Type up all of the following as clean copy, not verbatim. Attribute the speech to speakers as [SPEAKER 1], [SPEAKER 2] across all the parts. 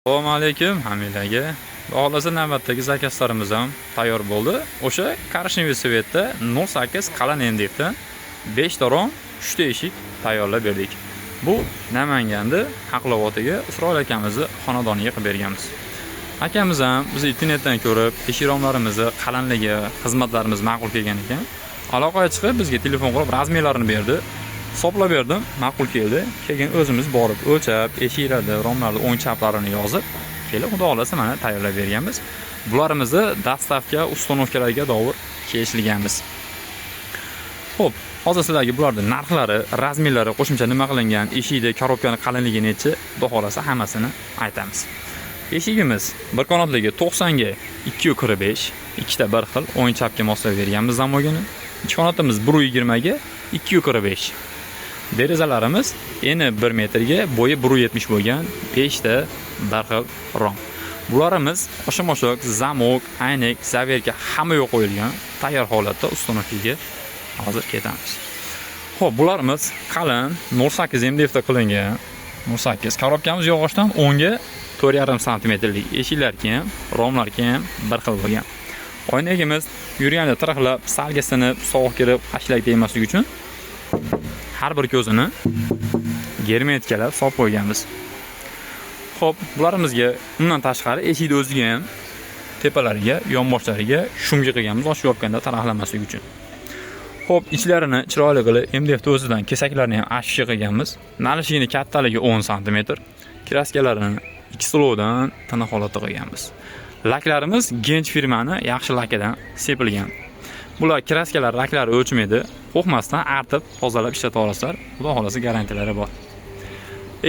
[SPEAKER 1] Assalomu alaykum hammanglarga. Xudo xohlasa, navbatdagi заказ larimiz ham tayyor bo'ldi. O'sha коричневый цвет da 08 qalin MDFdan 5 ta rom, 3 ta eshik tayyorlab berdik. Bu Namanganda Haqlovotiga Isroil akamizni xonadoniga qilib berganmiz. Akamiz ham bizni internetdan ko'rib, eshik romlarimizni qalinligi, xizmatlarimiz ma'qul kelgan ekan. Aloqaga chiqib, bizga telefon qilib размер larini berdi. Hisoblab berdim, ma'qul keldi. Keyin o'zimiz borib o'lchab, eshiklarni, romlarni o'ng chaplarini yozib, kelib, xudo xohlasa, mana tayyorlab berganmiz. Bularimizni доставка, установка larga doir kelishilganmiz. Xo'p, hozir sizlarga bularning narxlari, размер lari, qo'shimcha nima qilingan, eshikni, коробка ni qalinligi nechi, xudo xohlasa, hammasini aytamiz. Eshigimiz bir qanotligi 90 ga 2.45, ikkita bir xil o'ng chapga moslab berganmiz замок ini. Ikki qanotimiz 1.20 ga 2.45. Derazalarimiz eni 1 metrga, bo'yi 1.70 bo'lgan 5 ta bir xil rom. Bularimiz oshim-oshiq, замок, aynak, заверка hamma yo'q qo'yilgan, tayyor holatda установка ga hozir ketamiz. Xo'p, bularimiz qalin 0.8 MDF da qilingan. 0.8 коробка miz yog'ochdan 10 ga 4.5 santimetrlik, eshiklarga ham, romlarga ham bir xil bo'lgan. Oynagimiz yurganda tiraqlab, salga sinib, sovuq kirib, qashlik tegmasligi uchun har bir ko'zini герметика lab solib qo'yganmiz. Xo'p, bularimizga undan tashqari eshikni o'ziga ham tepalariga, yonboshlariga shumga qilganmiz, ochib yopganda taraqlamasligi uchun. Xo'p, ichlarini chiroyli qilib MDF o'zidan kesaklarini ham ashka qilganmiz. Наличник ini kattaligi 10 sm. Краска larini ikki слой dan tiniq holatda qilganmiz. Laklarimiz Gench firmani yaxshi lakidan sepilgan. Bular краска lar, laklari o'chmaydi. Qo'rqmasdan artib, tozalab ishlata olasizlar. Xudo xohlasa, garantiyalari bor.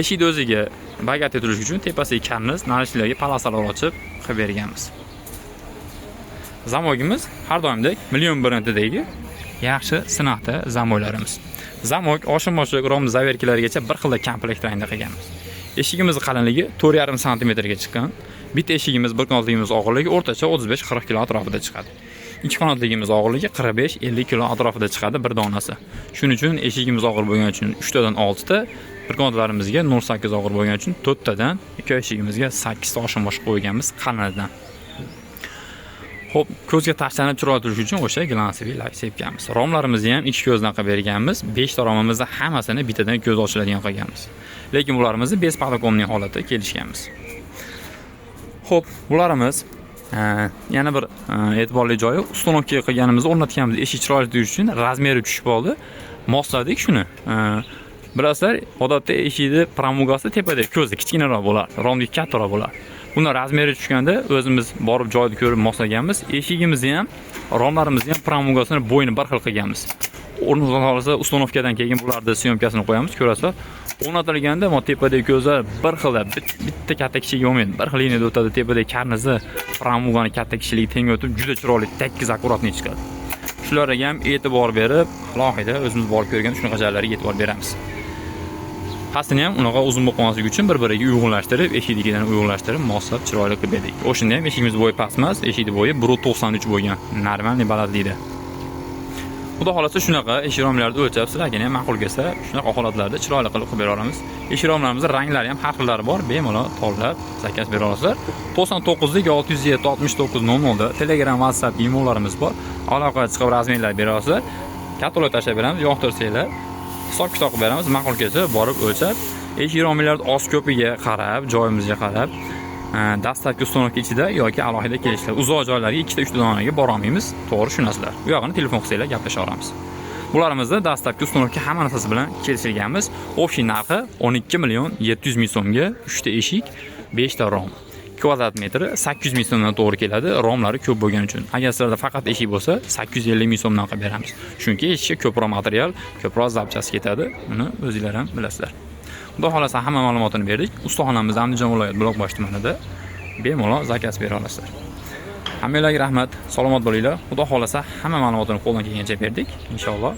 [SPEAKER 1] Eshikni o'ziga богатый turish uchun tepasiga karniz, наличник larga полоса lar ochib qilib berganmiz. Замок imiz har doimdek Million brendidagi yaxshi sinoqda замок larimiz. Замок, oshim-oshiq, rom заверка largacha bir xilda komplekt rangda qilganmiz. Eshigimiz qalinligi 4,5 santimetrga chiqqan. Bitta eshigimiz, bir qanotligimiz og'irligi o'rtacha 35-40 kilo atrofida chiqadi. Ikki qanotligimiz og'irligi 45-50 kilo atrofida chiqadi bir donasi. Shuning uchun eshigimiz og'ir bo'lgani uchun 3 tadan 6 ta, bir qanotlarimizga 0.8 og'ir bo'lgani uchun 4 tadan, ikki eshigimizga 8 ta oshim-oshiq qo'yganmiz qalinidan. Xo'p, ko'zga tashlanib chiroyli turishi uchun o'sha глянцевый lak sepganmiz. Romlarimizni ham ikki ko'zdan qilib berganmiz. 5 ta romimizni hammasini bittadan ko'z ochiladigan qilganmiz. Lekin bularimizni без подоконный holatda kelishganmiz. Xo'p, bularimiz yana bir e'tiborli joyi, установка qilganimizda, o'rnatganimiz eshik chiroyli turishi uchun размер i tushib qoldi. Mosladik shuni. Bilasizlar, odatda eshikni прямоугол si tepada ko'zi kichkinaroq bo'ladi, romniki kattaroq bo'ladi. Buni размер i tushganda o'zimiz borib joyni ko'rib moslaganmiz. Eshigimizni ham, romlarimizni ham прямоугол sini bo'yini bir xil qilganmiz. O'rni xohlasa, установка dan keyin bularni съёмка sini qo'yamiz, ko'rasizlar. O'rnatilganda mo tepadagi ko'zlar bir xilda, bitta katta kichigi bo'lmaydi. Bir xil liniyada o'tadi, tepadagi karnizi прямоугол ni katta kichiligi teng o'tib, juda chiroyli, tekis, аккуратный chiqadi. Shularga ham e'tibor berib, alohida o'zimiz borib ko'rganda shunaqa joylarga e'tibor beramiz. Pastini ham unaqa uzun bo'lib qolmasligi uchun bir-biriga uyg'unlashtirib, eshiknikidan uyg'unlashtirib, moslab chiroyli qilib berdik. O'shanda ham eshigimiz bo'yi past emas, eshikni bo'yi 1.93 bo'lgan, нормальный balandlikda. Xudo xohlasa, shunaqa eshik romlarni o'lchab, sizlarga ham ma'qul kelsa, shunaqa holatlarda chiroyli qilib qilib bera olamiz. Eshik romlarimizni ranglari ham har xillari bor, bemalol tanlab заказ bera olasizlar. 99 607 69 00 da Telegram, WhatsApp, imolarimiz bor. Aloqaga chiqib размер lar bera olasizlar. Katalog tashlab beramiz, yoqtirsanglar hisob kitob qilib beramiz. Ma'qul kelsa, borib o'lchab, eshik romlarni oz ko'piga qarab, joyimizga qarab, доставка, установка ichida yoki alohida kelishlar. Uzoq joylarga ikkita, uchta donaga bora olmaymiz. To'g'ri tushunasizlar. U yog'ini telefon qilsanglar, gaplasha olamiz. Bularimizni доставка, установка hamma narsasi bilan kelishilganmiz. Общий narxi 12 million 700 ming so'mga 3 ta eshik, 5 ta rom. Kvadrat metri 800 ming so'mdan to'g'ri keladi, romlari ko'p bo'lgani uchun. Agar sizlarda faqat eshik bo'lsa, 850 ming so'mdan qilib beramiz. Chunki eshikka ko'proq material, ko'proq запчасть ketadi. Buni o'zinglar ham bilasizlar. Xudo xohlasa, hamma ma'lumotini berdik. Ustaxonamiz Andijon viloyati Buloqboshi tumanida. Bemalol заказ bera olasizlar. Hammanglarga rahmat, salomat bo'linglar. Xudo xohlasa, hamma ma'lumotini qo'ldan kelgancha berdik. Inshaalloh.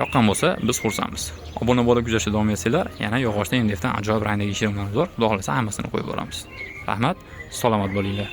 [SPEAKER 1] Yoqqan bo'lsa, biz xursandmiz. Obuna bo'lib kuzatishda davom etsanglar, yana yog'ochdan, MDFdan ajoyib rangdagi eshiklarimiz bor. Xudo xohlasa, hammasini qo'yib boramiz. Rahmat, salomat bo'linglar.